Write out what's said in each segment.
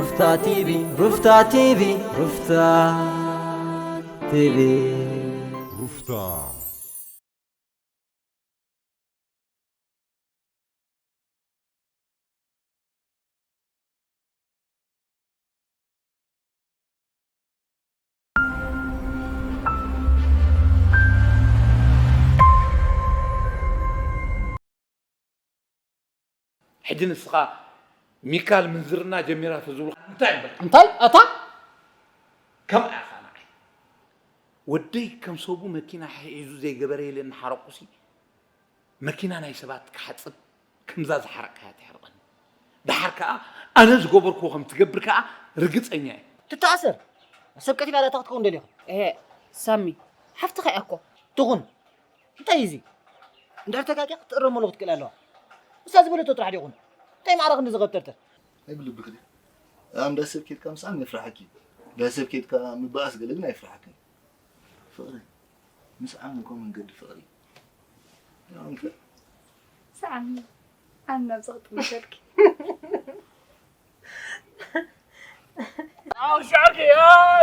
ሩፍታ ቲቪ፣ ሩፍታ ቲቪ፣ ሩፍታ ቲቪ። ሩፍታ። ሕጂ ንስኻ ሚካል ምንዝርና ጀሚራ ተዝብሉ እንታይ ይበል? እንታይ? ኣታ? ከምኣ ኢኻ ንዓይ። ወደይ ከም ሰቡ መኪና ሒዙ ዘይገበረ የለን ሓረቁሲ። መኪና ናይ ሰባት ክሓጽብ ከምዛ ዝሓረቅካያ ትሕርቐኒ። ደሓር ከኣ ኣነ ዝገበርክዎ ከም ትገብር ከኣ ርግጸኛ እየ። ትተኣሰር። ሰብ ቀቲላ ዳታ ክትከውን ደሊኻ? እሄ፣ ሳሚ፣ ሓፍትኻ እያ እኮ። ትኹን። እንታይ እዩ እዚ? እንድሕር ተጋግያ ክትእረመሉ ክትክእል ኣለዋ። ንሳ ዝበለቶ ጥራሕ ዶ ይኹን? እንታይ ማዕረ ክንዲ ዝኸብተርተር? ኣይብልብክ ድዩ? ኣብ እንዳ ሰብ ኬድካ ምስዓም የፍርሓኪ እዩ። እንዳ ሰብ ኬድካ ምባኣስ ገለ ግን ኣይፍርሓክን። ፍቕሪ፣ ምስዓም እኮ መንገዲ ፍቕሪ እዩ። ያው እንተ ሰዓም፣ ኣነ ናብዚ ክጥምተልኪ። ኣው ሽዕርኪ፣ ያ፣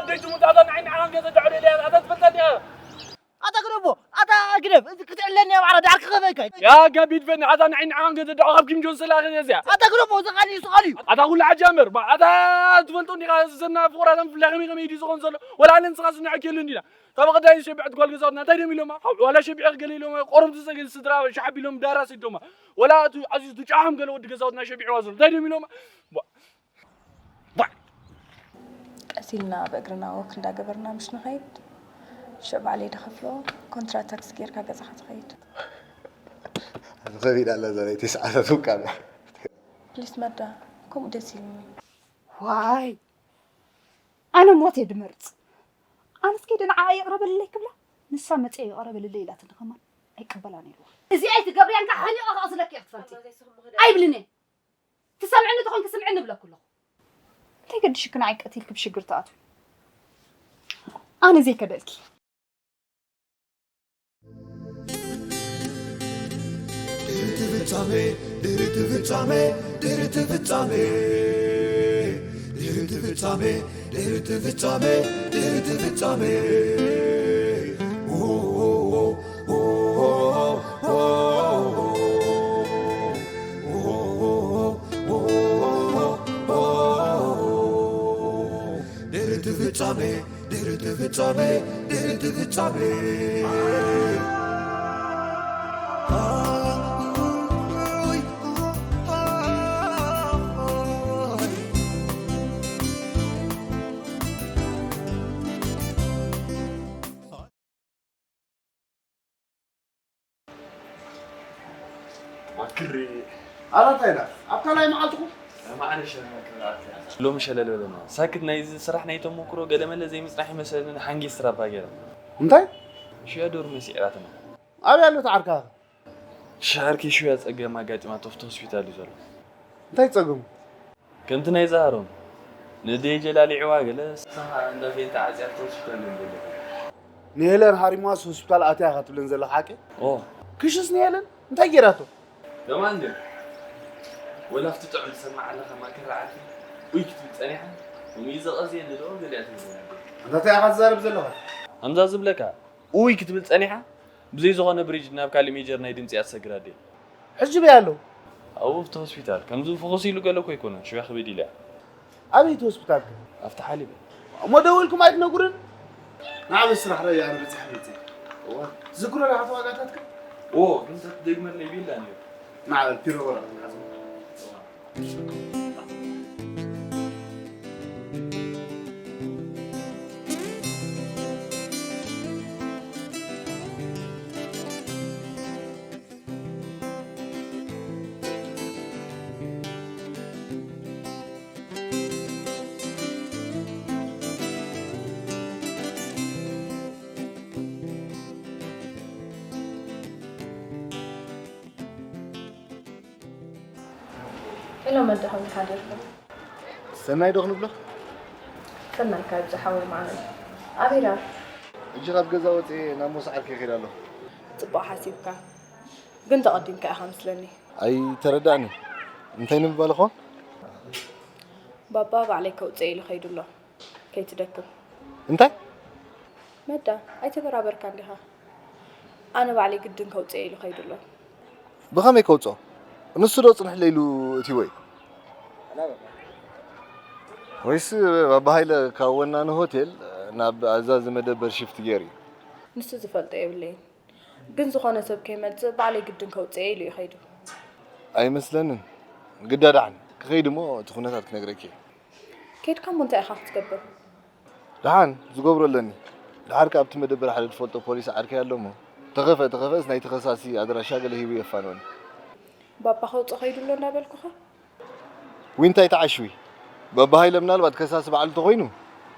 ደይ ትሙት ኣታ ንዓይ ንዓኻን ገዘ ዳዕሮ ኢለያ፣ ኣታ ትፈልጣ ዲኻ? ኣታ ግደፎ፣ ኣታ ግደፍ፣ እዚ ክትዕለኒ እያ ማዕረ፣ ዳዕር ክኸፈካ። ያ፣ ጋቢድ ፈኒ፣ ኣታ ንዓይ ንዓኻን ገዘ ዳዕሮ ካብ ኪም ጆን ሰላ ገዘ እዚኣ። ኣታ ግደፎ፣ እዚ ቃል እዩ፣ እዚ ቃል እዩ። ኣታ ኩሉ ዓጃምር፣ ባ፣ ኣታ ትፈልጦ እንዲኻ፣ እዚ ዘና ፍቑራተን ብፍላይ ከመይ ከመይ ድዩ ዝኾን ዘሎ? ወላ ኣነ ንስኻ ስንዐክ የለን ዲና? ካብ ቀዳይ ሸቢዐት ጓል ገዛውትና እንታይ ድዮም ኢሎማ? ካብ ዋላ ሸቢዐ ገለ ኢሎማ፣ ቆሮም ዝጸገ ስድራ ሸሓብ ኢሎም ዳራ ሰዶማ። ወላ እቲ ኣዝዩ ዝጨሓም ገለ ወዲ ገዛውትና ሸቢዕዋ ዘሎ እንታይ ድዮም ኢሎማ? ቧ-፣ ቧ-፣ ቀስ ኢልና ብእግርና ወክ እንዳገበርና ምሽ ንኸይድ፣ ሽዑ ባዕለይ ድኸፍሎ፣ ኮንትራት ታክሲ ጌርካ ገዛኻ ትኸይድ። ኣዚ ከቢድ ኣላ እዛ ናይ ተስዓታት ውቃብያ። ፕሊስ መዳ፣ ከምኡ ደስ ኢሉኒ። ዋይ፣ ኣነ ሞት እየ ድመርጽ። ኣነስ ከይደ ንዓኣ ይቕረ በልለይ ክብላ፣ ንሳ መጽየ ይቕረ በልለይ ኢላትኒ ከማን ኣይቅበላን ኢልዋ። እዚኣ ኣይትገብርያን፣ ሓኒቐ ክቕስለኪ እየ ክትፈልጢ። ኣይብልን እየ። ትሰምዕኒ ተኾንኪ ስምዕኒ እብለኪ ኣለኹ። እንታይ ገድሽኪ ንዓይ ቀቲልኪ ብሽግር ትኣትዊ? ኣነ ዘይከደልኪ። ድሕሪ እቲ ፍጻመ፣ ድሕሪ እቲ ፍጻመ፣ ድሕሪ እቲ ፍጻመ፣ ድሕሪ እቲ ፍጻመ፣ ድሕሪ እቲ ፍጻመ፣ ድሕሪ እቲ ፍጻመ። ድሕሪ እቲ ፍጻመ፣ ድሕሪ እቲ ፍጻመ፣ ድሕሪ እቲ ፍጻመ። ክሪ ኣረ እንታይ ኢላ? ኣብ ካልኣይ መዓልትኹም? ማዕረ ሸነ ክብራት። ሎሚ ሸለል በለና። ሳክት ናይዚ ስራሕ ናይ ተሞክሮ ገለመለ ዘይምጽራሕ ይመስለኒ፣ ሓንጊ ስትራፓ ገይረ። እንታይ? ሽያ ዶርመ ስዒራትና። ኣበይ ኣሎ እቲ ዓርካ? ሽያ ዓርከይ ሽያ ጸገም ኣጋጢማቶ ኣብቲ ሆስፒታል እዩ ዘሎ። እንታይ ጸገሙ? ከምቲ ናይ ዛሃሮም ንደይ ጀላሊዕዋ ገለ ንሳ እንዳ ፌንታ ዓጽያቶ ሆስፒታል እዮም ዘለዉ። ንሄለን ሃሪማስ ሆስፒታል ኣትያ ኢኻ ትብለን ዘለኻ ሓቂ? ኦ። ክሽስ ንሄለን እንታይ ገይራቶ? ከማን ግን ወላ ኣብቲ ጥዑም ትሰማዕ ኣለኻ ማከራ ዓርኪ ኡይ ክትብል ጸኒሓ፣ ከምኡ እዩ ዘቐዝየኒ ዶ ገሊኣ ትብል ዘላ። ኣንታ እንታይ ኢኻ ትዛረብ ዘለኻ? ከምዛ ዝብለካ ኡይ ክትብል ጸኒሓ፣ ብዘይ ዝኾነ ብሪጅ ናብ ካልእ ሜጀር ናይ ድምጺ እያ ትሰግር ኣደይ። ሕጂ በይ ኣለዉ? ኣብኡ ኣብቲ ሆስፒታል። ከምዚ ፍኹስ ኢሉ ገለ እኮ ኣይኮነን፣ ሽባ ክብድ ኢሉ እያ። ኣበይ እቲ ሆስፒታል ከ? ኣብቲ ሓሊብ። እሞ ደዊልኩም ኣይትነግሩን? ንዓ በስ ስራሕ ረኣዩ፣ ኣነ በጺሐ መጺእ። እዋ። ትዝክሮ ዶ ኣቲ ዋጋታትካ? እዎ፣ ግን ተትደግመለይ ቢላ ነይሩ። ንዓ በል ፒሮ ወረቐት ንሓዞ። እዋ። ሄሎ መዳ፣ ከመይ ሓዲርኩም? ሰናይ ዶ ክንብሎ? ሰናይ ካብ ዝሓወይ መዓረይ። ኣበይ ደኣ? ሕጂ ካብ ገዛ ወፅኤ ናብ ሞሳ ዓርከይ ይኸይድ ኣለኹ። ፅቡቕ ሓሲብካ። ግን ተቐዲምካ ኢኻ መስለኒ። ኣይተረዳእንን። እንታይ ንምባል እኾ? ባባ ባዕለይ ከውፅእ ኢሉ ከይዱ ኣሎ። ከይትደክም። እንታይ? መዳ ኣይተበራበርካን ዲኻ? ኣነ ባዕለይ ግድን ከውፅእ ኢሉ ከይዱ ኣሎ። ብኸመይ ከውፅኦ? ንሱ ዶ ፅንሕለይ ኢሉ እትይዎ እዩ? ወይስ ባባ ሃይለ ካብ ወናኒ ሆቴል ናብ ኣዛዚ መደበር ሽፍት ገይሩ እዩ? ንሱ ዝፈልጦ የብለይን። ግን ዝኾነ ሰብ ከይመፅእ ባዕለይ ግድን ከውፅእ ኢሉ እዩ ከይዱ። ኣይመስለንን። ግዳ ደሓን ክኸይድ እሞ እቲ ኩነታት ክነግረኪ እየ። ከይድካ እሞ እንታይ ኢኻ ክትገብር? ደሓን ዝገብሮ ኣለኒ። ደሓር ከኣ ኣብቲ መደበር ሓደ ዝፈልጦ ፖሊስ ዓርከይ ኣሎ እሞ ተኸፈ ተኸፈስ ናይ ተኸሳሲ ኣድራሻ ገለ ሂቡ የፋንወኒ። ባባ ከውፅእ ከይዱ ኣሎ እንዳበልኩኻ። ዊንታ ኣይትዓሽዊ። ባባ ሃይለ ምናልባት ከሳሲ ባዕሉ ተኾይኑ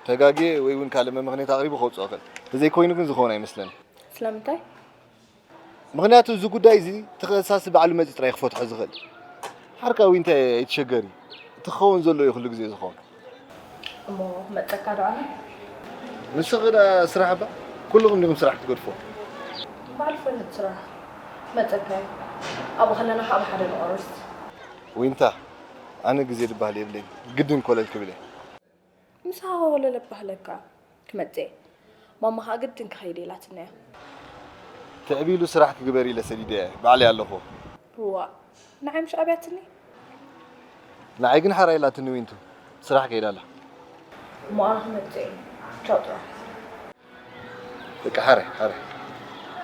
ተጋግየ ወይ እውን ካልእ መመኽንያት ኣቕሪቡ ከውፅኦ ይኽእል። ተዘይኮይኑ ግን ዝኸውን ኣይመስለኒ። ስለምንታይ? ምኽንያቱ እዚ ጉዳይ እዚ ተኸሳሲ ባዕሉ መፂኡ ጥራይ ክፈትሖ ዝኽእል። ሓርካዊ እንታይ ኣይትሸገሪ። እቲ ክኸውን ዘሎ እዩ ኩሉ ግዜ ዝኸውን። እሞ ክመፀካ ዶ ኣነ? ንስኺ ዳ ስራሕ እባ ኩልኹም ዲኹም ስራሕ ክትገድፎ። ባዕሉ ፈልጥ ስራሕ መፀካ እዩ። ኣብኡ ከለና ከዓ ብሓደ ንቆርስ። ዊንታ ኣነ ግዜ ዝበሃል የብለይን ግድን ኮለል ክብል እየ። ምሳኻ ወለለ ባህለካ ክመጽእ እየ። ማማ ኸኣ ግድን ክኸይድ ኢላትና እያ። ትዕቢሉ ስራሕ ክግበር ኢለ ሰዲደ እየ ባዕለይ ኣለኹ። ዋ ንዓይ ምሽ ኣብያትኒ። ንዓይ ግን ሓራ ኢላትኒ ዊንቱ ስራሕ ከይዳ ኣላ። እሞ ኣነ ክመጽእ እየ። ቻው ጥራሕ። በቃ ሓረ ሓረ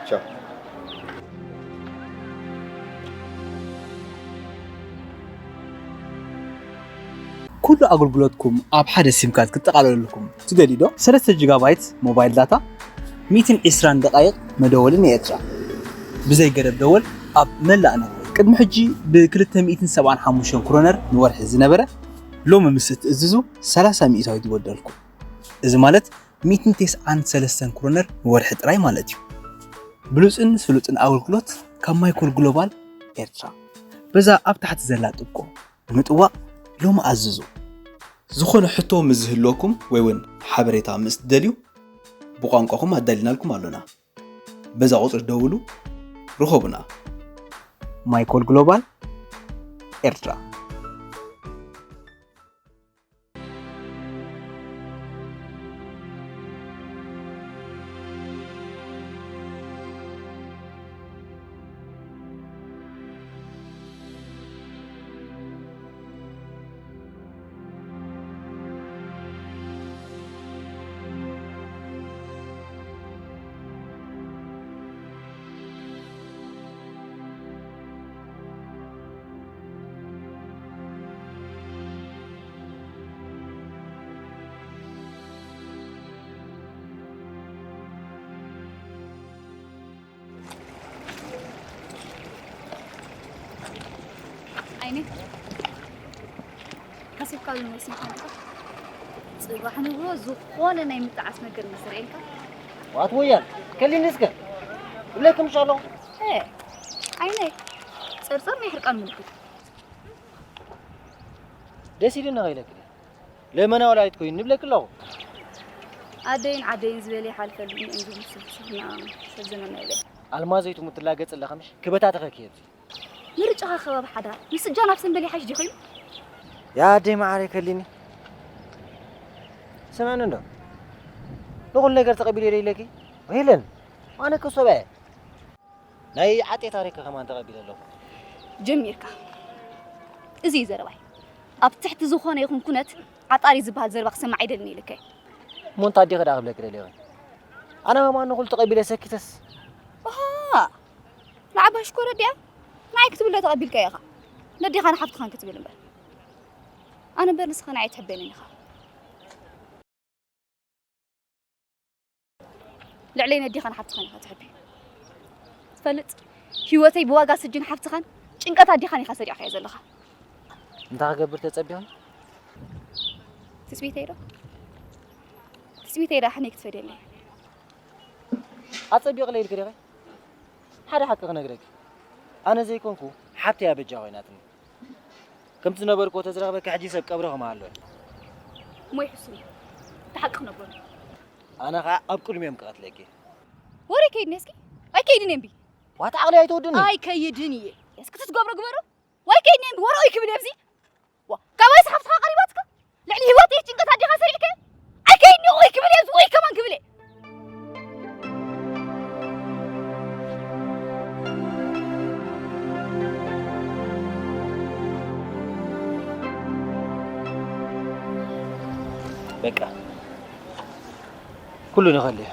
ቻው። ኩሉ ኣገልግሎትኩም ኣብ ሓደ ሲም ካርድ ክጠቓለለልኩም ትደልዩ ዶ? ሰለስተ ጂጋባይት ሞባይል ዳታ፣ ሚእትን ዕስራን ደቓይቕ መደወሊ ንኤርትራ፣ ብዘይ ገደብ ደወል ኣብ መላእ ኖርወይ። ቅድሚ ሕጂ ብ ክልተ ሚእትን ሰብዓን ሓሙሽተን ክሮነር ንወርሒ ዝነበረ፣ ሎሚ ምስ እትእዝዙ ሰላሳ ሚእታዊት ይወደልኩም። እዚ ማለት ሚእትን ተስዓን ሰለስተን ክሮነር ንወርሒ ጥራይ ማለት እዩ። ብሉጽን ስሉጥን ኣገልግሎት ካብ ማይኮል ግሎባል ኤርትራ። በዛ ኣብ ታሕቲ ዘላ ጥብቆ ብምጥዋቕ ሎሚ ኣዝዙ። ዝኾነ ሕቶ ምስ ዝህልወኩም ወይ እውን ሓበሬታ ምስ ትደልዩ ብቋንቋኹም ኣዳሊናልኩም ኣሎና። በዛ ቁጽሪ ደውሉ፣ ርኸቡና። ማይኮል ግሎባል ኤርትራ። ዓይነይ ሓሲብካሉ መሲልካ ኣለኻ። ጽባሕ ንግሆ ዝኾነ ናይ ምጥዓስ ነገር ምስ ርኤልካ ዋት ወያን ከሊኒ እስከ እብለኪ ምሽ ኣለኹ። እ ዓይነይ ጸርጸር ናይ ሕርቃን ምልክት። ደስ ኢሉኒ ከይለኪ ለመና ወላዲት ኮይኑ ንብለኪ ኣለኹ። ኣደይን ዓደይን ዝበለ ይሓልፈልኒ እዮም ዝብሉ ስልስና ሰብዘመና ይበል። ኣልማዘይ ትሙት ትላገጽ ኣለኻ ምሽ ክበታተኸኪ እየ ኣብዚ። ምርጫኻ ከባቢ ሓዳር ምስጃን ኣብ ሰንበል ይሓሽ ዲኺ? ያ ኣደይ መዓረይ ከሊኒ ስምዕኒ እንዶ ንኹሉ ነገር ተቐቢለ ኢለኪ የለን ኣነ ከሶባ እየ ናይ ዓጤ ታሪክ ከማን ተቐቢለ ኣለኹ። ጀሚርካ። እዚ እዩ ዘረባይ። ኣብ ትሕቲ ዝኾነ ይኹን ኩነት ዓጣሪ ዝበሃል ዘረባ ክሰምዕ ኣይደልን ኢልከ። እሞ እንታይ ኣዴኺ ደኣ ክብለኪ ደሊኺ? ኣነ ከማን ንኹሉ ተቐቢለ ሰኪተስ። ኣሃ ንዓባይ ሽኮር ኣዲኣ ንዓይ ክትብል ዶ ተቐቢልካዮ ኢኻ? ነዴኻን ሓፍትኻን ክትብል እምበር። ኣነ እምበር ንስኻ ንዓይ ትሕበንን ኢኻ። ልዕለይ ነዴኻን ሓፍትኻን ኢኻ ትሕቢ። ትፈልጥ ህይወተይ ብዋጋ ስጅን ሓፍትኻን ጭንቀት ኣዴኻን ኢኻ ሰሪዕካዮ ዘለኻ። እንታይ ክገብር ተጸቢኹ? ትጽቢተይ ዶ? ትጽቢተይ ዶ ኣሕነይ ክትፈደኒ? ኣጸቢቕለይ ኢልኪ ዲኺ? ሓደ ሓቂ ክነግረኪ። ኣነ ዘይኮንኩ ሓብተይ እያ በጃ ኮይናትኒ። ከምቲ ዝነበርክዎ ተዝረኽበኪ ሕጂ ሰብ ቀብሪ ከማሃሎ እየ። እሞ ይሕስኒ። እቲ ሓቂ ክነግረኒ። ኣነ ኸዓ ኣብ ቅድሚኦም ክቐትለኪ እየ። ወረ ከይድኒ እስኪ። ኣይከይድን እየ እምቢ። ዋት ዓቕሊ ኣይትወድኒ። ኣይከይድን እየ። እስኪ ትትገብሮ ግበሮ። ወይ ከይድኒ እየ እምቢ። ወረ ወይ ክብል እየ ኣብዚ። ዋ፣ ካባይ ሰሓብትኻ ቀሪባትካ? ልዕሊ ህይወተይ ጭንቀት ኣዴኻ ሰሪዕከ? ኣይከይድኒ ወይ ክብል እየ፣ ወይ ከማን ክብል እየ። በቃ ኩሉ ንኸል እየ።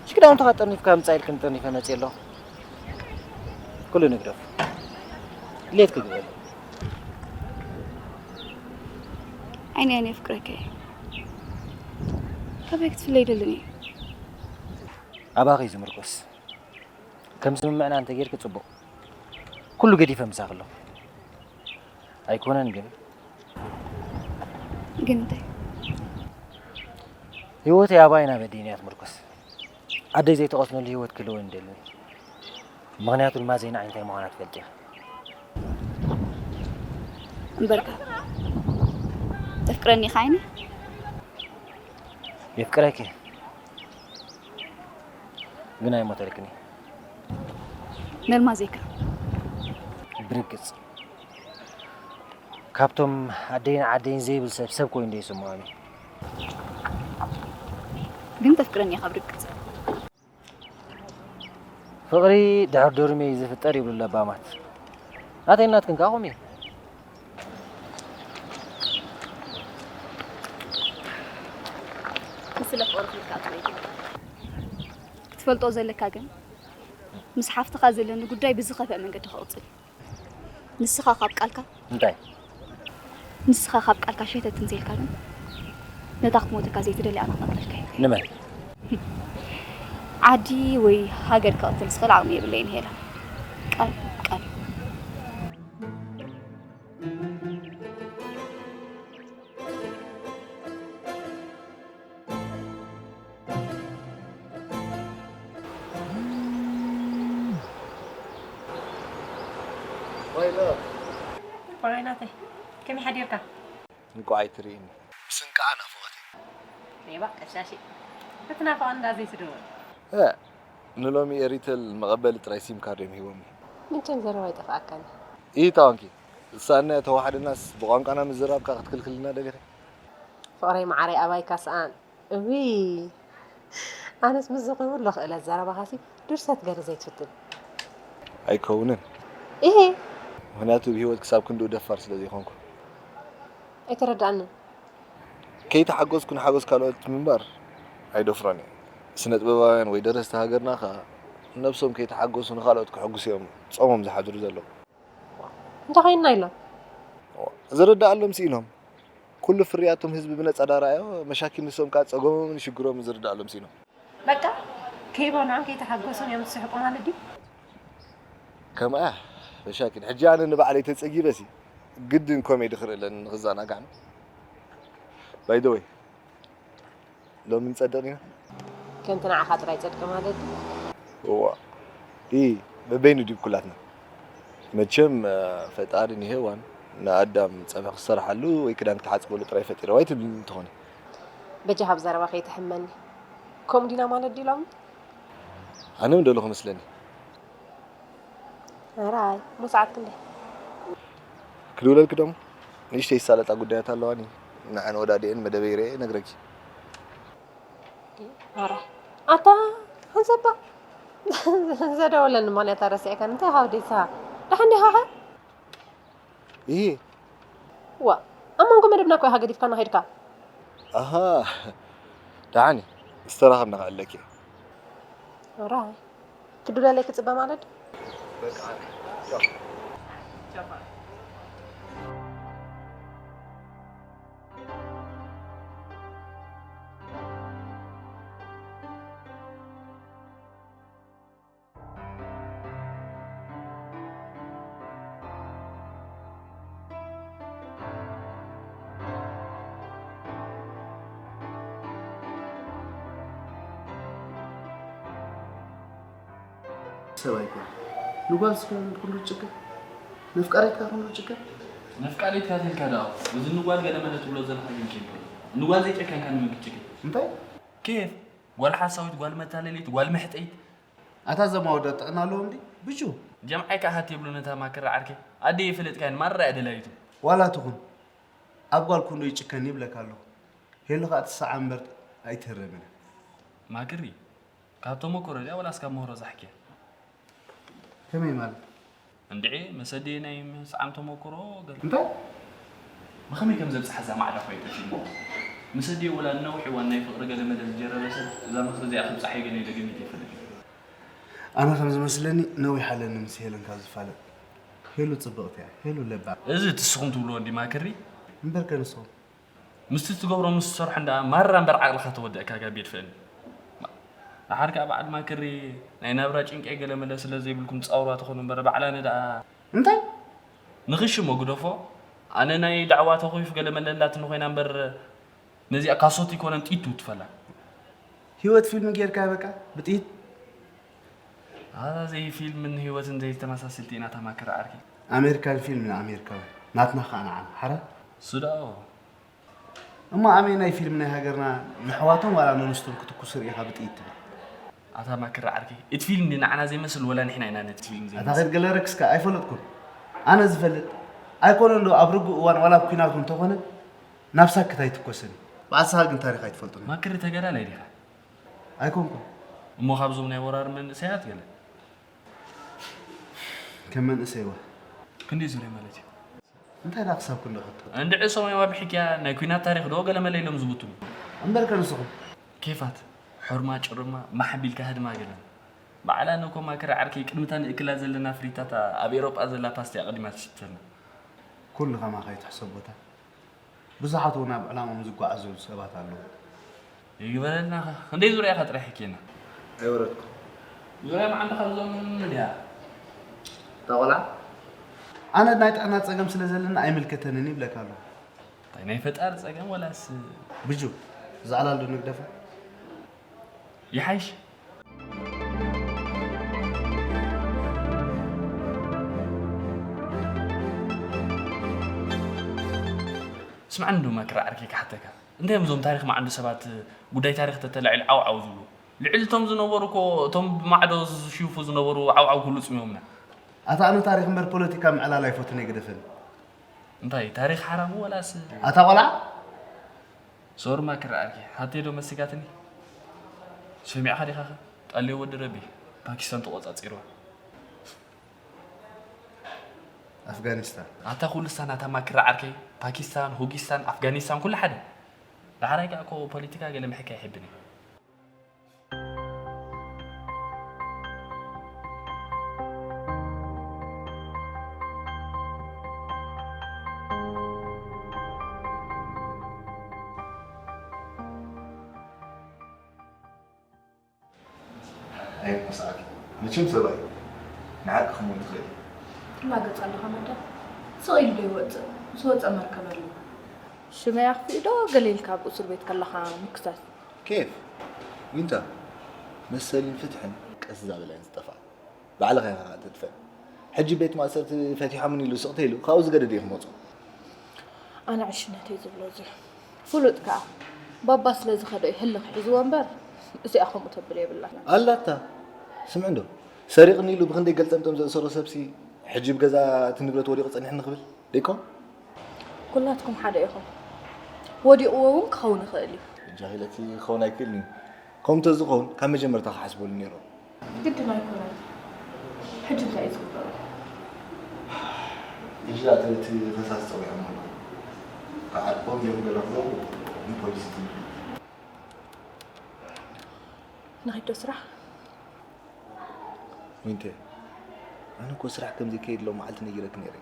እሺ ክዳውንትኻ ጠርኒፍካ ምጻእ ኢልክን ጠርኒፈ መጽእ ኣለኹ። ኩሉ ንግደፍ። ድሌት ክግበር። ዓይኒ ዓይኒ የፍቅረካ እየ። ካበይ ክትፍለይ ኣይደልን እየ። ኣባኺ እዩ ዝምርኮስ። ከም ስምምዕና እንተጌርኪ ጽቡቕ። ኩሉ ገዲፈ ምሳኺ ኣለኹ። ኣይኮነን ግን ግን እንታይ? ህይወተይ ኣባይ ናብ ኣደይን እያ ትምርኮስ። ኣደይ ዘይተቐስነሉ ህይወት ክህልወኒ ይደልን። ምኽንያቱ ድማ ዘይንዓይ እንታይ ምዃና ትፈልጢ ኢኺ። እምበርካ ተፍቅረኒ ኢኻ ዓይኒ? የፍቅረኪ ግን ኣይሞተልክኒ። ነልማ ዘይካ ብርግጽ ካብቶም ኣደይን ዓደይን ዘይብል ሰብ ሰብ ኮይኑ ደይስምዖም እዩ። ግን ተፍቅረኒ ኢኻ ብርግጽ። ፍቕሪ ድሕር ዶርሜ እዩ ዝፍጠር ይብሉ ለባማት። ናተይ ናትክን ከኣ ከምኡ እዩ። ንስለ ፍቕሪ ክልካ ጥራይ እዩ። ክትፈልጦ ዘለካ ግን ምስ ሓፍትኻ ዘለኒ ጉዳይ ብዝኸፍአ መንገዲ ክቕጽል እዩ። ንስኻ ካብ ቃልካ እንታይ? ንስኻ ካብ ቃልካ ሸተት እንተልካ ግን ነታ ክትሞተካ ዘይትደሊ ኣነ ክቐትለልካ እየ። ንመን? ዓዲ ወይ ሃገር ክቐትል ዝኽእል ዓቕሚ የብለይን ሄለን። ቃል ቃል። ዋይ ሎቭ። ዋይ ናተይ፣ ከመይ ሓዲርካ? እንቋዕ ኣይትርእይኒ። ስንቃዓ ናፍቖተይ። ሌባ ቀሻሺ። ክትናፍቐኒ እንዳ ዘይትደውል። እ፣ ንሎሚ ኤሪተል መቐበሊ ጥራይ ሲም ካርድ እዮም ሂቦምኒ። መቸም ዘረባ ኣይጠፍኣካን። ኢሂ ታዋንኪ። እሳና ተዋሓደናስ ብቋንቋና ምዝራብካ ክትክልክልና ደገተ። ፍቕረይ መዓረይ ኣባይካ ሰኣን። እውይ፣ ኣነስ ምስዚ ኩሉ ክእለት ዘረባኻሲ ድርሰት ገለ ዘይትፍትን። ኣይከውንን። ኢሂ። ምኽንያቱ ብህይወት ክሳብ ክንድኡ ደፋር ስለ ዘይኮንኩ። ኣይተረድኣንን። ከይተሓጎስኩ ንሓጎስ ካልኦት ምንባር ኣይደፍሮን እየ። ስነ ጥበባውያን ወይ ደረስቲ ሃገርና ኸኣ ነብሶም ከይተሓጎሱ ንኻልኦት ከሐጉሱ እዮም ጾሞም ዝሓድሩ ዘለዉ። እንታይ ኮይንና ኢሎም? ዝርድኣሎም ስኢኖም። ኩሉ ፍርያቶም ህዝቢ ብነጻ ዳርኣዮ፣ መሻኪን ንሶም ከኣ ጸገሞምን ሽግሮምን ዝርድኣሎም ስኢኖም። በቃ ከይበልዑን ከይተሓጎሱን እዮም ዝስሕቁ ማለት ድዩ? ከምኣ መሻኪን። ሕጂ ኣነ ንባዕለይ ተጸጊበሲ ግድን ኮሜዲ ክርኢ ኣለኒ ንኽዘናጋዕ። ባይ ዘ ወይ ሎሚ ንጸድቕ ኢና። ከምቲ ንዓኻ ጥራይ ጸድቂ ማለት ድዩ? እዋ። ኢ በበይኑ ድዩ ኩላትና? መቸም እ፣ ፈጣሪ ንሄዋን ንኣዳም ጸብሒ ክሰርሓሉ ወይ ክዳን ክትሓጽበሉ ጥራይ ፈጢርዋ ኣይትብልኒ እንተኾነ። በጃኻ ብዘረባ ከይትሕመኒ። ከምኡ ዲና ማለት ድዩ ሎሚ? ኣነ እውን ደለኹ መስለኒ። ራይ፣ እሞ ሰዓት ክንደይ? ክድውለልኪ ደሞ ንእሽተይ ዝሳለጣ ጉዳያት ኣለዋኒ። ንዐን ወዳዲኤን መደበይ ርኤ ነግረኪ። ራይ፣ ኣታ ሓንሰባ ዘደወለኒ ምኽንያት ኣረሲዕካን እንታይ ካብ ደሳ ደሓን ዲኻ ኸ? ይሄ ዋ፣ ኣብ መንጎ መደብና እኮ ኢኻ ገዲፍካና ኸይድካ። ኣሃ፣ ደሓን እዩ። ዝተራኸብና ክዕለኪ። ራይ፣ ክዱለለይ ክጽበ ማለት? በቃ፣ ቻው። ሰብ ኣይኮነ ንጓል ስለ ኩሉ ጭክን ነፍቃሪትካ ኩሉ ጭክን ነፍቃሪትካ ተልካ ደኣ እዚ ንጓል ገለ መለ ትብሎ ዘለኻ ግን ኬፍ ንጓል ዘይጨከንካ ንመን ክትጭክን እንታይ ኬፍ ጓል ሓሳዊት ጓል መታለሊት ጓል ምሕጠይት ኣታ ዘማወዳት ጥዕና ኣለዎም ድዩ ብቹ ጀምዓይ ከኣ ሃት የብሉ ነታ ማክራ ዓርከይ ኣደይ የፈለጥካየን ማራ እያ ደላይቱ ዋላ ትኹን ኣብ ጓል ኩንዶ ይጭከን ይብለካ ኣለኹ። ሄሉ ኸኣ ትሰዓ እምበር ኣይትህረምን። ማክሪ ካብ ተመክሮ ድያ ወላስ ካብ ምህሮ ዛሕኪያ? ከመይ ማለት? እንድዒ መሰዲ ናይ ምስዓም ተመክሮ ገለ እንታይ? ብኸመይ ከም ዘብጽሓ እዛ ማዕዳ እኳ ኣይጠፊእኒ። ምስ ኣዲኡ ወላ ንነዊሕ እዋን ናይ ፍቕሪ ገለ መለ ዝጀረበ ሰብ እዛ ምኽሪ እዚኣ ከብጽሓ እዩ ገለ ኢለ ገሚተ ኣይፈልጥን። ኣነ ከም ዝመስለኒ ነዊሕ ኣለኒ ምስ ሄለን ካብ ዝፋለጥ። ሄሉ ጽብቕቲ እያ። ሄሉ ለባም። እዚ እቲ ንስኹም ትብልዎ እንዲ ማክሪ? እምበርከ ንስኹም? ምስቲ ትገብሮ ምስ ትሰርሖ እንዳ ማራ እምበር ዓቕልኻ ተወድእካ ጋቢ የድፍእኒ። ደሓር ከኣ በዓል ማክሪ ናይ ናብራ ጭንቂ ገለ መለ ስለ ዘይብልኩም ትጻወርዋ ተኾኑ እምበር ባዕላ ንደኣ እንታይ ንኽሽሞ ግደፎ። ኣነ ናይ ዳዕዋ ተኹይፍ ገለ መለ ኣላትኒ ኮይና እምበር ነዚኣ ካሶት ይኮነን ጢቱ ትፈላ። ህይወት ፊልም ጌርካ በቃ ብጥይት ኣዛ ዘይ ፊልምን ህይወትን ዘይተመሳስልቲ ኢና ተማክር ዓርኪ። ኣሜሪካን ፊልም ንኣሜሪካዊ ናትና ከዓ ንዓና ሓራ ሱዳኦ እሞ ኣመይ ናይ ፊልም ናይ ሃገርና ንሕዋቶም ዋላ ነንስቶም ክትኩስ ርኢኻ ብጥይት ትብል ኣታ ማክር ዓርኪ እቲ ፊልም ንዓና ዘይመስል ወላ ንሕና ኢና ነቲ ፊልም ኣታ ዘይመስል ከይድ ገለ ረክስካ ኣይፈለጥኩን ኣነ ዝፈልጥ ኣይኮነን ዶ ኣብ ርጉእ እዋን ዋላ ኣብ ኩናት እውን ተኾነ ናብ ሳክት ኣይትኮስን እዩ በዓል ስኻ ግን ታሪኽ ኣይትፈልጡን ማክሪ ተገዳላይ ዲኻ ኣይኮንኩን እሞ ካብዞም ናይ ወራር መንእሰያት ገለ ከም መንእሰይዋ ክንደይ ዙርያ ማለት እዩ እንታይ ዳ ክሳብ ክንዶ ሕቶ እንድዒ ሰው የማብሕክያ ናይ ኩናት ታሪኽ ዶ ገለ መለ ኢሎም ዝውትኑ እምበር ከንስኹም ኬፋት ሕርማ ጭርማ ማሕ ቢልካ ህድማ ገለን በዓላ ነኮማ ክሪ ዓርከይ ቅድምታ ንእክላ ዘለና ፍሪታታ ኣብ ኤሮጳ ዘላ ፓስቲ ኣቐዲማ ትሽተና ኩሉ ከማኻ ይትሕሰቦታ ብዙሓት እውን ኣብ ዕላምኦም ዝጓዓዙ ሰባት ኣለዉ። ይግበረልና ኸ ክንደይ ዙርያ ኢኻ ጥራሕ ሒኬና? ኣይወረድኩን። ዙርያ መዓንጣኻ ብዞም እንድያ። እታ ቆልዓ ኣነ ናይ ጥዕና ጸገም ስለ ዘለና ኣይምልከተንን ይብለካ ኣለኹ። እንታይ ናይ ፈጣሪ ጸገም ወላስ? ብጁ እዛ ዕላል ዶ ንግደፋ? ይሓይሽ። ስምዓኒ እንዶ ማክር ዓርከይ ክሓተካ እንታይ እዮም እዞም ታሪኽ መዓንዱ ሰባት ጉዳይ ታሪኽ ተተላዒሉ ዓው ዓው ዝብሉ ልዕሊ እቶም ዝነበሩ እኮ እቶም ብማዕዶ ዝሽይፉ ዝነበሩ ዓው ዓው ክብሉ ፅሚዮምና ኣታ ኣነ ታሪኽ እምበር ፖለቲካ ምዕላል ኣይፈቱን እየ ግደፈኒ እንታይ ታሪኽ ሓራሙ ወላስ ኣታ ቆልዓ ሶርማ ክረኣልኪ ሓተይ ዶ መሲጋትኒ? ሰሚዕኻ ዲኻ ኸ? ጣልዮ ወዲ ረቢ ፓኪስታን ተቖጻጺርዋ። ኣፍጋኒስታን። ኣታ ኩሉ ሳን ኣታ ማክራ ዓርከይ ፓኪስታን፣ ሁጊስታን፣ ኣፍጋኒስታን ኩሉ ሓደ። ዳሕራይ ከኣ እኮ ፖለቲካ ገለ ምሕካይ ይሕብን እዩ። ኣይኮን ሰዓት መቸም ሰብኣይ ንሓቂ ክመውት ይኽእል እዩ። ትላገጽ ኣለኻ መዳ ስቕ ኢሉ ዶ ይወጽእ ምስ ወጸ መርከብ ኣለዎ። ሽመይ ኣኽፊኡ ዶ ገለ ኢልካ ኣብኡ እስር ቤት ከለኻ ምክሳስ። ኬፍ ዊንታ መሰልን ፍትሕን ቀስ እዛ በላ እየን ዝጠፍኣ። ባዕልኻ ኢኻ ኸኣ ተጥፍአን። ሕጂ ቤት ማእሰርቲ ፈቲሖምን ኢሉ ስቕ ተይሉ ካብኡ ዝገደደ እዩ ክመጾ። ኣነ ዕሽነተይ ዝብሎ እዚ ፍሉጥ ከኣ ባባ ስለ ዝኸዶ እዩ ህልኽ ሒዝዎ እምበር እዚኣ ከምኡ ተብል የብላን። ኣላታ ስምዒ እንዶ ሰሪቕኒ ኢሉ ብኽንደይ ገልጠምጠም ዘእሰሮ ሰብሲ ሕጂ ብገዛ እቲ ንብረት ወዲቑ ጸኒሕኒ ክብል ደይኮን? ኩላትኩም ሓደ ኢኹም። ወዲቕዎ እውን ክኸውን ይኽእል እዩ። እጃኺለቲ ክኸውን ኣይክእልን እዩ። ከምኡ እንተዝኸውን ካብ መጀመርታ ክሓስበሉ ነይሮም። ግድን ኣይኮነን። ሕጂ እንታይ እዩ ዝግበሩ? ሕጂ ደኣ እቲ ፈሳሲ ጸዊዖም ኣለዉ። ክዓርፎም ድዮም ገለ ክገብሩ ንፖሊስ ትንግሩ። ንኺድ ዶ ስራሕ? ዊንቴ፣ ኣነ እኮ ስራሕ ከም ዘይከይድ ሎም መዓልቲ ነጊረኪ ነይረ።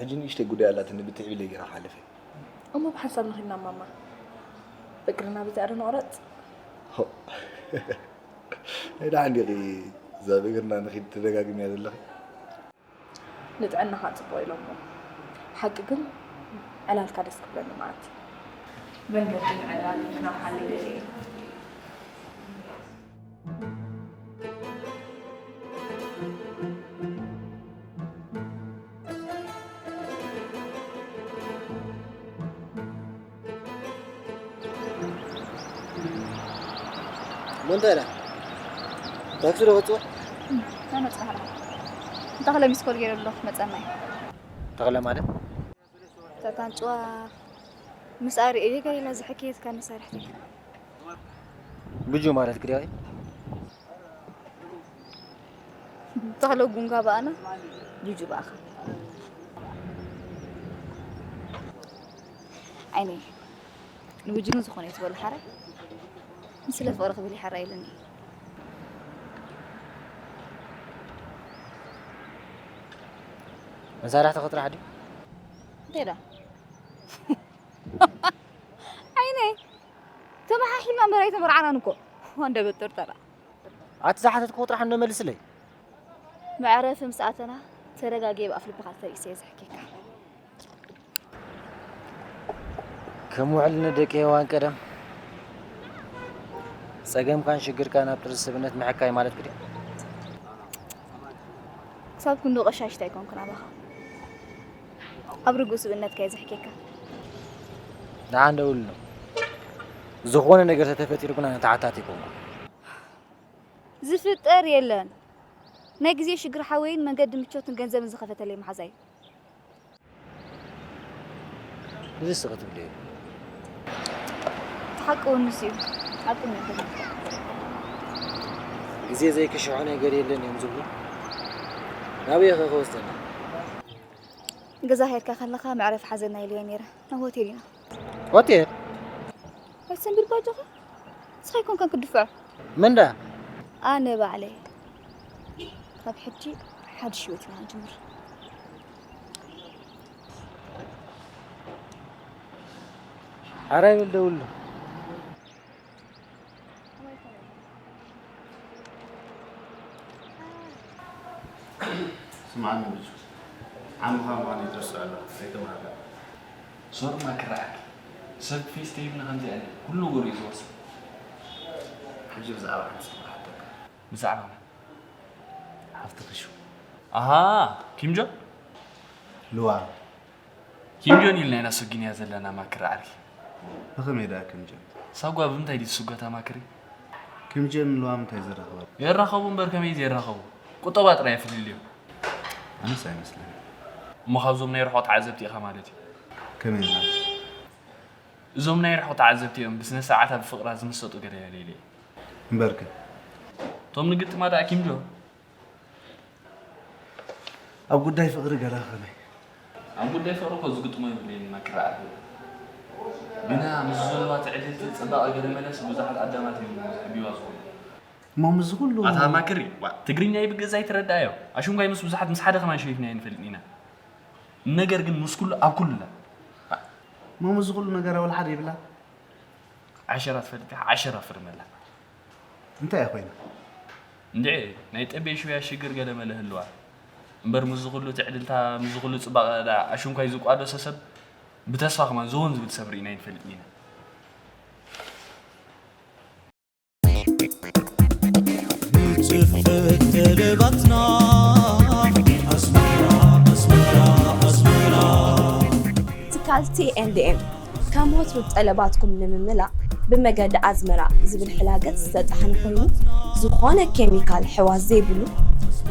ሕጂ ንእሽተይ ጉዳይ ኣላትኒ ብትዕ ኢለ ገይረ ክሓልፍ እየ። እሞ ብሓንሳብ ንኺድና ማማ። ብእግርና በዚኣ ዶ ንቑረጽ? ሆእ። ናይ ደሓን ዲኺ እዛ ብእግርና ንኺድ ትደጋግምያ ዘለኺ? ንጥዕናኻ ጽቡቕ ኢሎሞ። ሓቂ ግን ዕላልካ ደስ ክብለኒ መዓት። መንገድን ዕላልን ክነውሓለይ ደልየ እየ። እሞ እንታይ ኢላ? ታክሲ ዶ ከጽዋ? እንታይ መጽናሕና? እንተ ክለ ሚስኮል ገይረ ኣሎ ክመጸና እዩ። ተኽለ ማለት? ካንጭዋ ምስ ኣርእየ ገሊላ ዝሕክየትካ መሳርሕቲ። ብጁ ማለት ግዳይ። ተኽለ ጉንጋ በኣና፣ ብጁ በኣኻ። ዓይነይ፣ ንብጁ ግን ዝኾነ እዩ ትበሉ ሓራይ? ንስለ ፍቕሪ ክብል ይሓራ ኢሉኒ። መሳርሕቲ ክጥራሕ ድዩ? እንታይ ዳ? ዓይነይ፣ ተመሓሒልና እምበር ኣይተመርዓናን እኮ። ወንደ በጥርጠራ። ኣቲ ዝሓተትኩ ጥራሕ እንዶ መልስለይ። መዕረፊ ምስ ኣተና ተረጋጊ ብኣፍ ልብኻ ተሪእሰ እየ ዘሕኪካ። ከም ውዕል ንደቂ ሄዋን ቀደም ጸገምካን ሽግርካን ኣብ ጥርዚ ስብእነት ምሕካይ ማለት ግዲ። ክሳብ ክንዶ ቀሻሽት ኣይኮንኩን ኣባኻ። ኣብ ርጉእ ስብእነትካ እየ ዘሕኬካ። ደሓን ደውል ነው። ዝኾነ ነገር ተተፈጢሩ ግና ተዓታት ኣይኮንኩን። ዝፍጠር የለን። ናይ ግዜ ሽግር ሓወይን መንገዲ ምቾትን ገንዘብን ዝኸፈተለይ መሓዛይ። እዚ ስቕ ትብልዮ። እቲ ሓቂ እውን ንሱ እዩ። ኣብ ቅድሚኡ ተዘርጊሑ። ግዜ ዘይክሽሖ ነገር የለን እዮም ዝብሉ። ናበይ ኸ ክወስደና? ገዛ ሄድካ ከለኻ መዕረፊ ሓዘና ኢለዮ ነይረ። ናብ ሆቴል ኢና። ሆቴል? ኣይትሰንብድ ባጆኻ። ንስኻ ኣይኮንካን ክትድፍዖ። መን ደኣ? ኣነ ባዕለይ። ካብ ሕጂ ሓድሽ ህይወት ኢና ክንጅምር። ሓራይ በል ደውሎ። ስምዓኒ ብጁ፣ ዓምኻ ምዃነይ ትረስዖ ኣለኻ፣ ኣይተማህርካ። ሶርማ ክረኣኪ፣ ሰብ ፌስቲቭ ንኸምዚኣ ኩሉ ነገሩ እዩ ዝወስድ። ሕጂ ብዛዕባ ሓንቲ ሰብ ክሓተካ። ብዛዕባ መን? ሓፍትኺ ሽው። ኣሃ፣ ኪም ጆን? ልዋም። ኪም ጆን ኢልና ኢና ሰጊንያ ዘለና ማክር ዓርኪ። ብኸመይ ደኣ ኪም ጆን? ሳጓ ብምንታይ ድዩ ትስጎታ ማክሪ? ኪም ጆን ልዋም እንታይ ዘራኽባ? የራኸቡ እምበር ከመይ ዘይራኸቡ? ቁጠባ ጥራይ የፍልልዮ። ኣነስ ኣይመስለኒ። እሞ ካብዞም ናይ ርሑቕ ተዓዘብቲ ኢኻ ማለት እዩ። ከመይ ማለት? እዞም ናይ ርሑቕ ተዓዘብቲ እዮም ብስነ ስርዓት ኣብ ፍቕራ ዝምሰጡ ገለ ገለ ኢለ እየ። እምበርከ? እቶም ንግጥማ ደኣ ኪም ጆን? ኣብ ጉዳይ ፍቕሪ ገለ ከመይ? ኣብ ጉዳይ ፍቕሪ እኮ ዝግጥሞ የብለይን ማክር ዓርኪ። ግና ምስ ዘለዋ ትዕድልቲ ጽባቐ ገለ መለስ ብዙሓት ኣዳማት እዮም ዝሕብዋ ዝኾኑ። እሞ ምስዚ ኩሉ ኣታ ማክሪ፣ ዋ፣ ትግርኛ ይብገዝ ኣይትረዳእዮ። ኣሽንኳይ ምስ ብዙሓት ምስ ሓደ ከማን ሸይፍና ኣይንፈልጥን ኢና። ነገር ግን ምስ ኩሉ ኣብ ኩሉ ኣላ። እሞ ምስዚ ኩሉ ነገራ ወላ ሓደ ይብላ? ዓሸራ ትፈልጥ ኢኻ? ዓሸራ ፍርመላ። እንታይ እያ ኮይና? እንድዒ፣ ናይ ጠቤ ሽውያ ሽግር ገለ መለ ህልዋ። እምበር ምስዚ ኩሉ ትዕድልታ፣ ምስዚ ኩሉ ጽባቐ ደኣ ኣሽንኳይ ዝቋደሶ ሰብ ብተስፋ ከማን ዘወን ዝብል ሰብ ርኢና ኣይንፈልጥን ኢና። ንጽፈት ተለባትና ኣስመራ፣ ኣስመራ፣ ኣስመራ። ትካል ቲ ኤንድ ኤም ከም ወትሩ ጠለባትኩም ንምምላእ ብመገዲ ኣዝመራ ዝብል ሕላገት ዝተጣሕነ ኮይኑ፣ ዝኾነ ኬሚካል ሕዋስ ዘይብሉ፣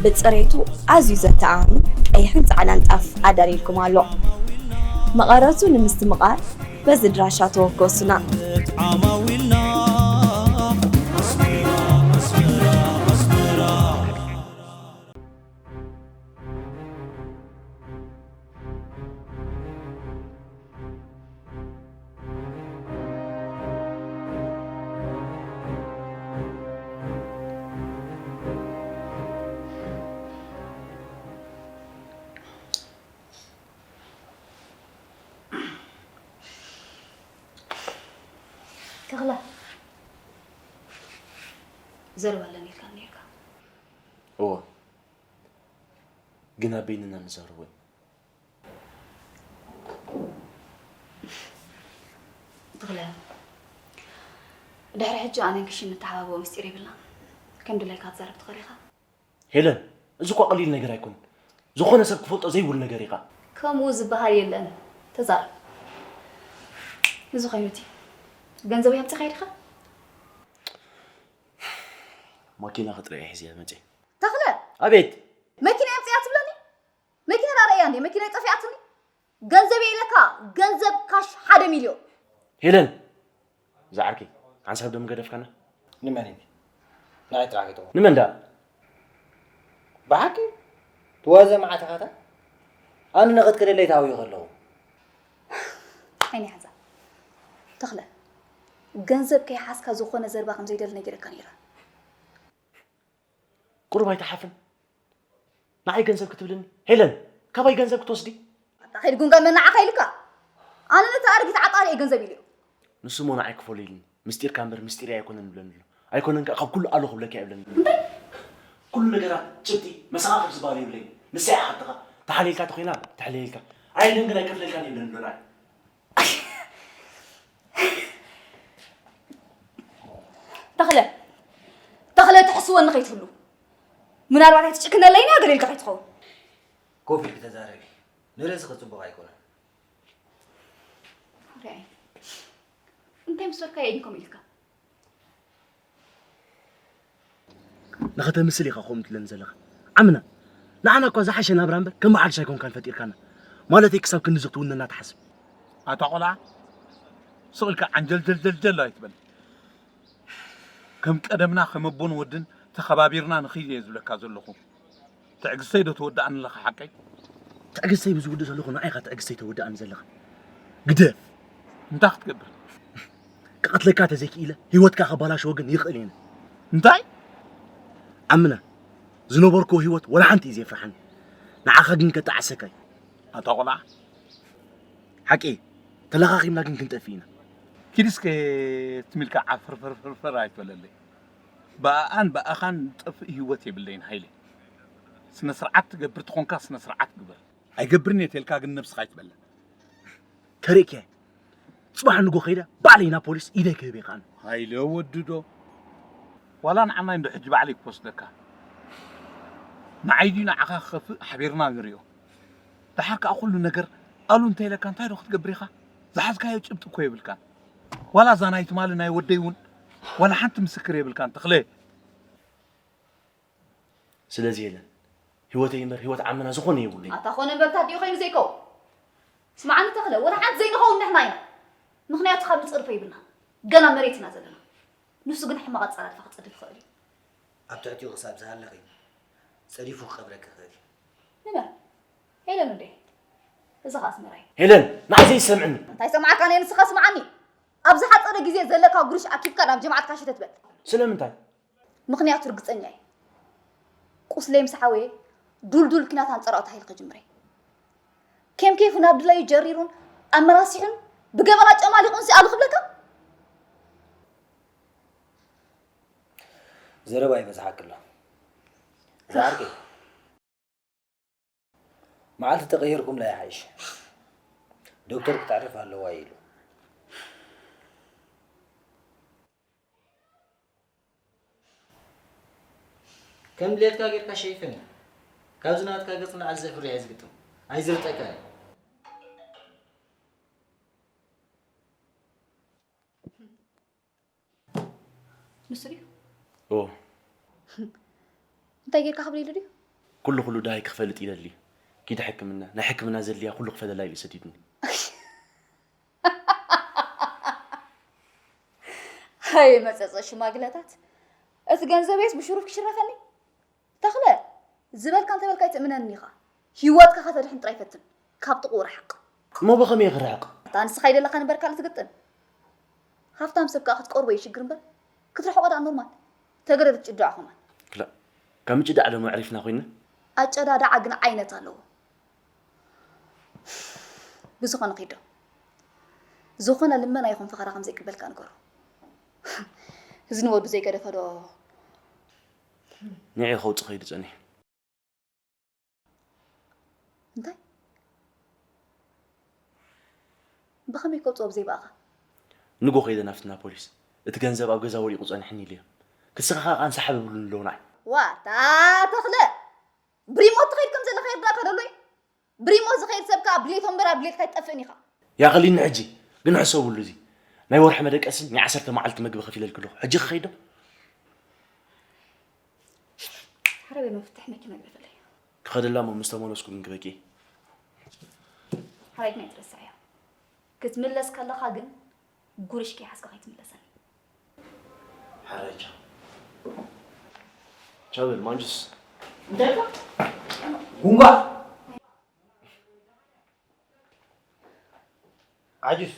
ብጽሬቱ ኣዝዩ ዘተኣማምን ቀይሕን ጻዕዳን ጣፍ ኣዳልይልኩም ኣሎ። መቐረቱ ንምስትምቓር በዚ ድራሻ ተወከሱና። ዓማዊልና ኣስመራ፣ ኣስመራ፣ ኣስመራ። ተኽለ፣ ዘረባ ኣለኒ ኢልካ ነይርካ። እወ፣ ግን ኣብ በይንና ንዛረቦ እዩ። ተኽለ፣ ድሕሪ ሕጂ ኣነን ክሽን ንተሓባብኦ ምስጢር የብልና። ከም ድላይካ ክትዛረብ ትኽእል ኢኻ። ሄለን፣ እዚ እኳ ቀሊል ነገር ኣይኮነን። ዝኾነ ሰብ ክፈልጦ ዘይብሉ ነገር ኢኻ። ከምኡ ዝበሃል የለን። ተዛረብ። እዚ ኮይኑ እቲ ገንዘብ ኣምጺኻ ዲኻ? ማኪና ክጥርያ ሒዘ መጽየ። ተኽለ! ኣቤት! መኪና ኣምጺኣ ትብለኒ? መኪና ራእያ እንዴ? መኪና ጠፊኣትኒ? ገንዘብ የለካ፣ ገንዘብ ካሽ ሓደ ሚልዮን። ሄለን፣ ዝዓርከይ፣ ሓንሳብ ደም ገደፍካና። ንመን ኢልኪ? ንዓይ ጥራሕ ከይትኾን። ንመን ደኣ? ብሓቂ? ትዋዘ መዓት ኢኻታ? ኣነ ንኽትክደለይ ታውዩ ከለኹ። ዓይኒ ሓንሳብ። ተኽለ፣ ገንዘብ ከይሓዝካ ዝኾነ ዘረባ ከም ዘይደሊ ነጊረካ ነይረ። ቁሩብ ኣይትሓፍን? ንዓይ ገንዘብ ክትብልኒ? ሄለን፣ ካባይ ገንዘብ ክትወስዲ? ኣታ ከይድ ጉንጋ መናዓኻ ኢልካ? ኣነ ነቲ ኣረጊት ዓጣሪ እየ ገንዘብ ኢለዮ። ንሱ እሞ ንዓይ ክፈሉ ኢልኒ። ምስጢርካ እምበር ምስጢረይ ኣይኮነን ይብለኒ ኣሎ። ኣይኮነን ከኣ ካብ ኩሉ ኣለኹ ክብለኪ ኣይብለኒ ኣሎ። እንታይ? ኩሉ ነገራት ጭብጢ፣ መሰኻኽር ዝበሃል የብለይን። ንሳ እያ ሓትኻ። ተሓልየልካ ተኾይና፣ ተሕልየልካ። ኣይልን ግን ኣይከፍለልካን ይብለኒ ኣሎ ንዓይ። ተኽለ፣ ተኽለ፣ ትሕስወኒ ከይትህሉ። ምናልባት ኣይትጭክነለይን እያ ገለ ኢልካ ከይትኸውን። ኮፍ ኢልኪ ተዛረቢ። ንርእስኺ ጽቡቕ ኣይኮነን። ርኣይ። እንታይ ምስ በልካዮ ኢንኮም ኢልካ? ንኸተምስል ኢኻ ከምኡ ትብለኒ ዘለኻ። ዓምና፣ ንዓና እኳ ዝሓሸ ናብራ እምበር ከም በዓል ሻይ ኮንካን ፈጢርካና። ማለተይ ክሳብ ክንድዚ ክትውንና ትሓስብ። ኣታ ቆልዓ፣ ስቕ ኢልካ ዓንጀልጀልጀልጀል ኣይትበል። ከም ቀደምና ከም ኣቦን ወድን ተኸባቢርና ንኺድ እየ ዝብለካ ዘለኹ። ትዕግስተይ ዶ ትወድኣኒ ኣለኻ ሓቀይ? ትዕግስተይ ብዝውድእ ዘለኹ ንዓይ ኢኻ ትዕግስተይ ተወድኣኒ ዘለኻ። ግደፍ። እንታይ ክትገብር? ክቐትለካ ተዘይክኢለ ህይወትካ ከባላሽዎ ግን ይኽእል እየ። እንታይ? ዓምና፣ ዝነበርክዎ ህይወት ወላ ሓንቲ እዩ ዘየፍርሓኒ። ንዓኻ ግን ከጣዕሰካ እዩ። ኣታ ቆልዓ። ሓቂ፣ ተለኻኺምና ግን ክንጠፍእ ኢና። ኪድ እስከ ትም ኢልካ ዓፍርፍርፍርፍር ኣይትበለለይ። ብኣኣን ብኣኻን ዝጠፍእ ህይወት የብለይን ሃይለ። ስነ ስርዓት ትገብር ተኾንካ ስነ ስርዓት ግበር። ኣይገብርን እየ ተልካ ግን ነብስኻ ኣይትበልዕ። ተሪእኪ ጽባሕ ንጎ ከይደ ባዕለይ ናብ ፖሊስ ኢደይ ክህብ እየ ከኣ። ሃይለ ወዲ ዶ? ዋላ ንዓናይ እንዶ ሕጂ ባዕለይ ክወስደካ። ንዓይ ድዩ ንዓኻ ክኸፍእ ሓቢርና ንሪኦ። ደሓር ከኣ ኩሉ ነገር ኣሉ እንተኢለካ እንታይ ዶ ክትገብር ኢኻ? ዝሓዝካዮ ጭብጢ እኮ የብልካን። ዋላ እዛ ናይ ትማሊ ናይ ወደይ እውን ዋላ ሓንቲ ምስክር የብልካን ተኽለ። ስለዚ የለን ህይወተይ እምበር ህይወት ዓመና ዝኾነ የብሉን። ኣታ ኾነ እምበር ታዲኡ ኾይኑ ዘይከውን። ስምዓኒ ተኽለ፣ ወላ ሓንቲ ዘይንኸውን ንሕና ኢና። ምኽንያቱ ካብ ንጸርፎ ይብልና። ገና መሬት ኢና ዘለና። ንሱ ግን ሕማቕ ኣጸራርፋ ክጸድፍ ይኽእል እዩ። ኣብ ትሕቲኡ ክሳብ ዝሃለኺ ጸዲፉ ክቐብረኪ ይኽእል እዩ። ንመን? ሄለን እንዴ? እዚ ኸኣ ኣስመራ እዩ። ሄለን፣ ንዓይ ዘይሰምዕኒ። እንታይ ሰማዕካኒ? ንስኻ ስምዓኒ። ኣብ ዝሓጸረ ግዜ ዘለካ ጉርሽ ኣኪብካ ናብ ጀማዓትካ ሽተት በል። ስለምንታይ? ምኽንያቱ ርግጸኛ እየ። ቁስለይ ምስ ሓወየ ዱልዱል ኲናት ኣንጻር ኣቶ ሃይለ ከጅምር እየ። ኬም ኬፉ ናብ ድላዩ ጀሪሩን ኣመራሲሑን ብገበና ጨማሊቑን ሲኣሉ ክብለካ? ዘረባ ይበዝሓኪ ኣሎ። ዝዓርከይ፣ መዓልቲ ተቐይርኩምላ ይሓይሽ። ዶክተር ክተዕርፍ ኣለዋ ኢሉ። ከም ድሌትካ ጌርካ ሸይፈኒ። ካብዚ ናትካ ገጽ ንላዕሊ ዘፍርሕ እየ ዝግጥም። ኣይዝርጠካን እዩ። ንሱ ድዩ? ኦ። እንታይ ጌርካ ክብል ኢሉ ድዩ? ኩሉ ኩሉ ደሃይ ክፈልጥ ኢለ ድልዩ። ኪድ ሕክምና፣ ናይ ሕክምና ዘድልያ ኩሉ ክፈለላ ኢሉ ሰዲድኒ። ሃይ መጸጸ ሽማግለታት። እቲ ገንዘበይስ ብሽሩፍ ክሽረፈኒ? ተኽለ፣ ዝበልካ እንተበልካ ኣይትእምነኒ ኢኻ። ህይወትካ ከተድሕን ጥራይ ፈትን። ካብ ጥቕኡ ርሓቕ። እሞ ብኸመይ ክርሕቕ? ኣታ ንስኻ ኣይደለኻን እምበር ካልእ ትግጥም። ሃፍታም ሰብ ከኣ ክትቀርቦ ይሽግር እምበር ክትርሕቖ ደኣ ኖርማል። ተገረድ ትጭድዖ ከማን። ክላእ፣ ካብ ምጭዳዕ ዶ መዕሪፍና ኮይንና? ኣጨዳድዓ ግን ዓይነት ኣለዎ። ብዝኾነ ኪዶ። ዝኾነ ልመና ይኹን ፈኸራ ከም ዘይቅበልካ ንገሮ። እዚ ንወዱ ዘይገደፈ ዶ? ንዒ ከውጽእ ከይዱ ጸኒሑ። እንታይ? ብኸመይ ከውጽኦ ብዘይ ብኣኻ? ንጎ ከይደ ናብትና ፖሊስ። እቲ ገንዘብ ኣብ ገዛ ወዲቑ ጸኒሕኒ ኢለዮም። ክስኻ ከኣ ኣንሳሓብብሉኒ ኣለዉ ንዓይ። ዋታ ተኽለ! ብሪሞት ትኸይድ ከም ዘለኻ ይርዳእካ ዶ ኣሎ እዩ? ብሪሞት ዝኸይድ ሰብ ከኣ ብድሌት ወንበር ኣብ ድሌትካ ኣይትጠፍእን ኢኻ። ያቐሊኒ ሕጂ፣ ግን ሕሰቡሉ እዚ። ናይ ወርሒ መደቀስን ናይ ዓሰርተ መዓልቲ መግቢ ከፊለልኪ ኣለኹ። ሕጂ ክኸይድ ዶ? ሓረበ መፍትሕ መኪና ግደፈለይ። ክኸደላ እሞ ምስ ተመለስኩ ግን ክበኪ። ፕራይድና ኣይትረስዕዮ። ክትምለስ ከለኻ ግን ጉርሽ ከይሓዝካ ከይትምለሰኒ። ሓራይ ቻው። ቻው በል ማንጁስ። እንታይ ኢልካ? ጉንጓ። ዓጁስ።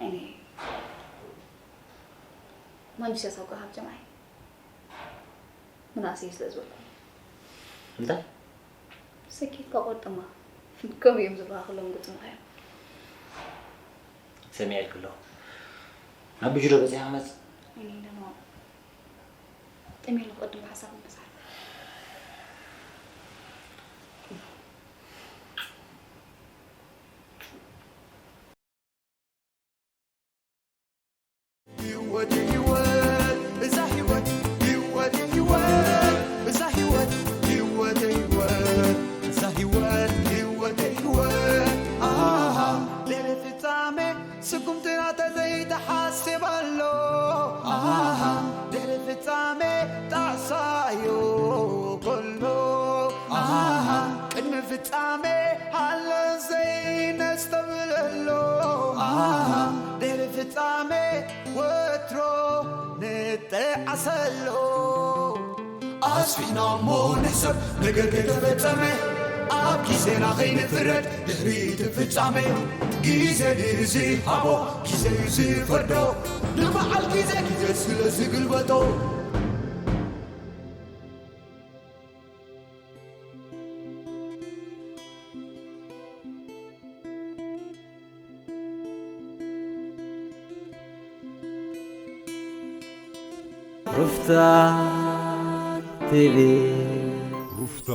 ዓይነይ፣ ማንጁስ ያሳውቅኻ ብጀምዓይ። ምናእሰይ ስለ ዝበልኩ። እንታይ? ሰኪትካ ቆርጥማ። ከምኡ እዮም ዝብሉኻ ከለዉ ግጥምኻ እዮም። ሰሚዐልኪ ኣለኹ። ናብ ብጅሎ በጺሐ ክመጽእ? ዓይነይ፣ ደህና ዋል። ጠሚየ ኣለኹ፣ ቅድም ብሓሳብ ክንበዝሓ። ህይወት ህይወት እዛ ህይወት ህይወት ህይወት እዛ ህይወት ህይወት ህይወት እዛ ህይወት ህይወት ህይወት ኣሃ ድሕሪ ፍጻሜ ስጉምትና ተዘይተሓስብ ኣሎ ኣሃ ድሕሪ ፍጻሜ ጣዕሳዮ ከሎ ኣሃ ቅድሚ ፍጻሜ ሃለ ዘይነስተብለሎ ኣሃ ድሕሪ ፍጻሜ ወትሮ ንጠዓሰሎ ኣስፊሕና እሞ ንሕሰብ ነገር ከይተፈጸመ ኣብ ግዜና ከይንፍረድ ድሕሪ እቲ ፍጻሜ ግዜ ድዩ ዝሃቦ ግዜ እዩ ዝፈርዶ ንበዓል ግዜ ግዜ ስለ ዝግልበጦ ሩፍታ ቲቪ ሩፍታ